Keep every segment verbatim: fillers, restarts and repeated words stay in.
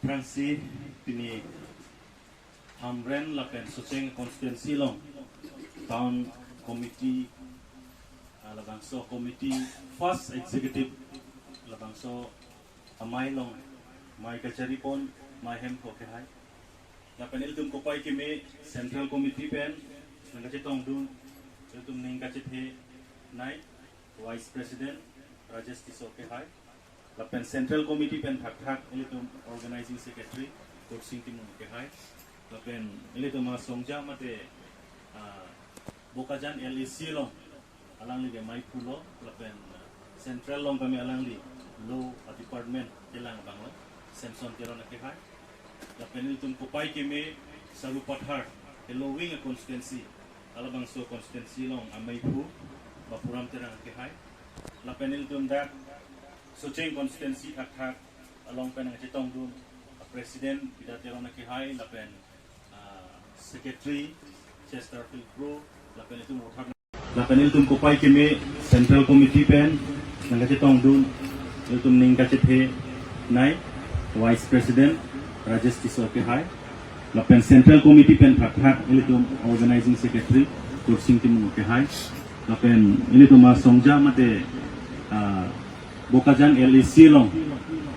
Aphrangsi pini Hamren lapen Socheng constituency along town committee, ah, labangso committee first executive labangso amei along mei kachari pon mei hem tho kehai. Lapen ilitum kopai keme central committee pen nangkachetongdun ilitum ning kachethe nei, Vice President Rajesh Tisso kehai. Lapen Central Committee pen thakthak ilitum Organizing Secretary Tursing Timung kehai. Lapen ilitum asongja mate, ah, Bokajan L A C along alangli ke mei phulo. Lapen, ah, Central along kami alangli Law Department kelang abanglo Samson Teron kehai. Lapen ilitum kopai keme Sarupathar, Helo Wing constituency, halabangso constituency along amei phu Bapuram Terang kehai. Lapen ilitum dak Socheng constituency thakthak along pen nangchetongdun President Bida Teron kehai, lapen, ah, Secretary Chesterfield Kro, lapen ilitum othar. Lapen ilitum kopai keme Central Committee pen nangkachetongdun ilitum ning kachethe nei, Vice President Rajesh Tisso kehai. Lapen Central Committee pen thakthak ilitum Organizing Secretary Tursing Timung kehai. Lapen ilitum asongja mate, ah, Bokajan L A C along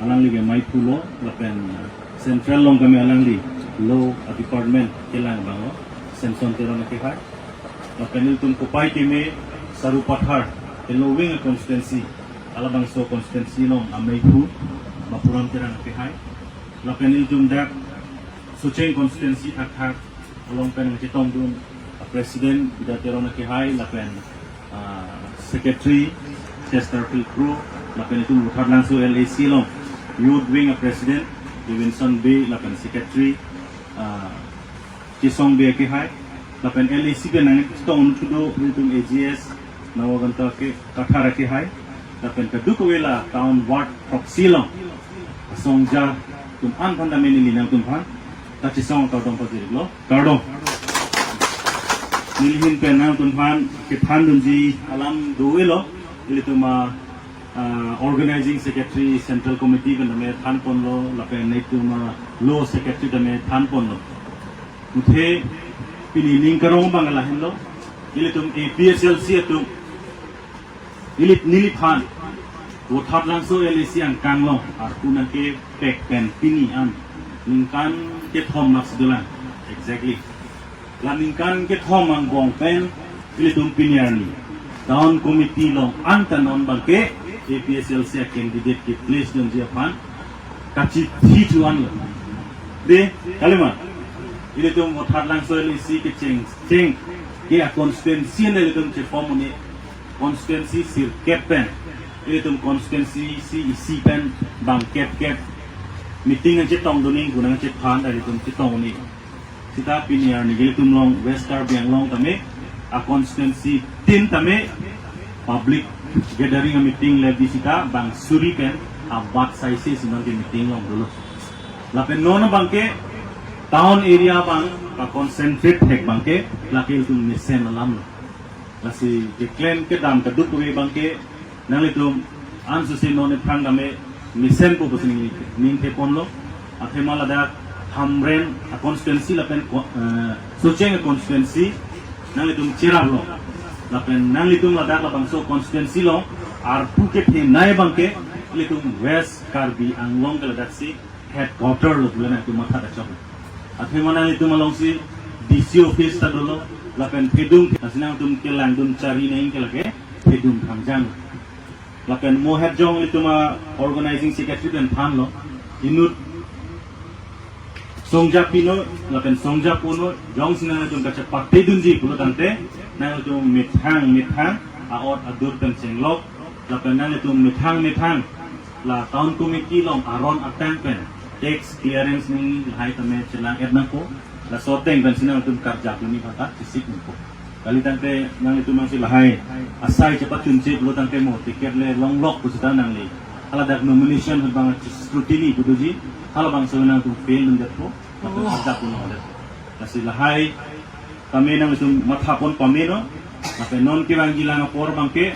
alangli ke mei phulo. Lapen Central along kami alangli Law Department kelang abanglo Samson Teron kehai. Lapen ilitum kopai keme Sarupathar, Helo Wing constituency, halabangso constituency along amei phu Bapuram Terang kehai. Lapen ilitum dak Socheng constituency thakthak along pen nangchetongdun President Bida Teron kehai, lapen, ah, Secretary Chesterfield Kro, lapen ilitum Rothatlangso L A C along Youth Wing President Davidson Bey, lapen Secretary, ah, Chisong Bey kehai. Lapen L A C pen nangchetongdun ilitum A G S Nabaganta Kathar kehai. Lapen kadokave la town ward throksi along asongja atum an aphan tame neli nangtumphan kachisong kardom pajirlo. Kardom. Neli ahin pen nangtumphan kethandunji alam do-elo. Ilitum a, ah, Organizing Secretary Central Committee pen tame than ponlo, lapen nelitum a Law Secretary tame than ponlo. Muthe pini ning karong abang lahenlo. Ilitum A P H L C atum, ili neliphan Rothatlangso L A C angkang along arpu nangkepek pen pini an ningkan kethom mak si dolang. Exactly. La ningkan kethom angbong pen ilitum pini arni Town Committee along anta non abangke A P H L C candidate ke-place dunji aphan kachithi thuanlo. De, kalima. Ilitum Rothatlangso L A C kecheng cheng ke a constituency ne ilitum che-form un-e, constituency sirkep pen, ilitum constituency isi isi pen bang kep kep meeting nangchetongdun, ning gunang chephan ilitum chetong un-e. Seta pini arni ilitum along West Karbi Anglong tame a constituency tin tame public gathering a meeting le di seta bang suri pen abat saisi si non ke meeting along dolo. Lapen non abangke town area abang pa concentrate thek abangke lake ilitum mesen alamlo. Lasi keklem kedam kadokave abangke nanglitum ansose non aphrang tame mesenpo pusi ning, ningthe ponlo. Athema ladak Hamren a constituency lapen ko-, eh, Socheng a constituency nanglitum cheraplo. Lapen nanglitum ladak labangso constituency along arpu kethenei abangke ilitum West Karbi Anglong ke ladaksi headquarter lo pu nangtum matha kachok. Athema nanglitum alongsi D C office ta dolo, lapen Phedung, lasi nangtum kelangdun chari neng ke lake Phedung Thangjang. Lapen mo het jong ilitum a organizing secretary pen thanlo, inut songja pino, lapen songja puno, jongsi nanglitum kachepatedunji pulo tangte, nanglitum methang methang a-ot adur pen chenglok, lapen nanglitum methang methang la town committee along aron atang pen tax clearance neli lahai tame chelang-et nangpo, laso ateng pensi nangtum karjap neli phatak chisik nangpo. Kali tangte nanglitum nangsi lahai asai chepachunche pulo tangte mo ticket le longlok pusita nangli haladak nomination abang scrutiny pu doji, halabangso nangtum fail dundetpo, lapen karjap nangdet. Lasi lahai tame nangtum matha pon pameno. Lapen non kevangji lang apor abangke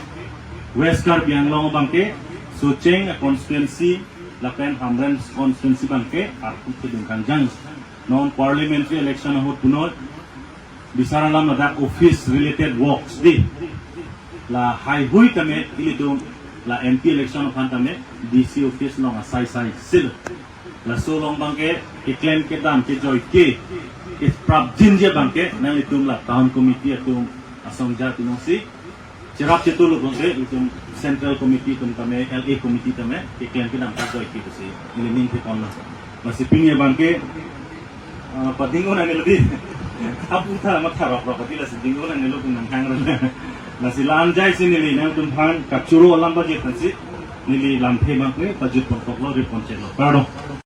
West Karbi Anglong abangke Socheng a constituency Lapen Hamren constituency abangke arpu kedung kanjang. Non parliamentary election ahut punon bisar alam ladak office related works di. La haihui tame ilitum la M P election aphan tame D C office along asai sai silo. Laso along abangke keklem kedam kejoike keprapjinji abangke nanglitum la town committee atum asongja pinongsi cherap chetulu abangke itum central committee atum tame L A committee tame keklem kedam kajoike pusi neli ning thepon lo. Lasi pini abangke ah, padingo nangne lo di. Apu ta matha rok rok di lasi dingo nangne lo pu nang hang ran. Lasi la-anjai si neli nangtumphan kachoro alam pajir tangsi neli lamthe abangke pajir pon koklo, rip pon chelo. Kardom.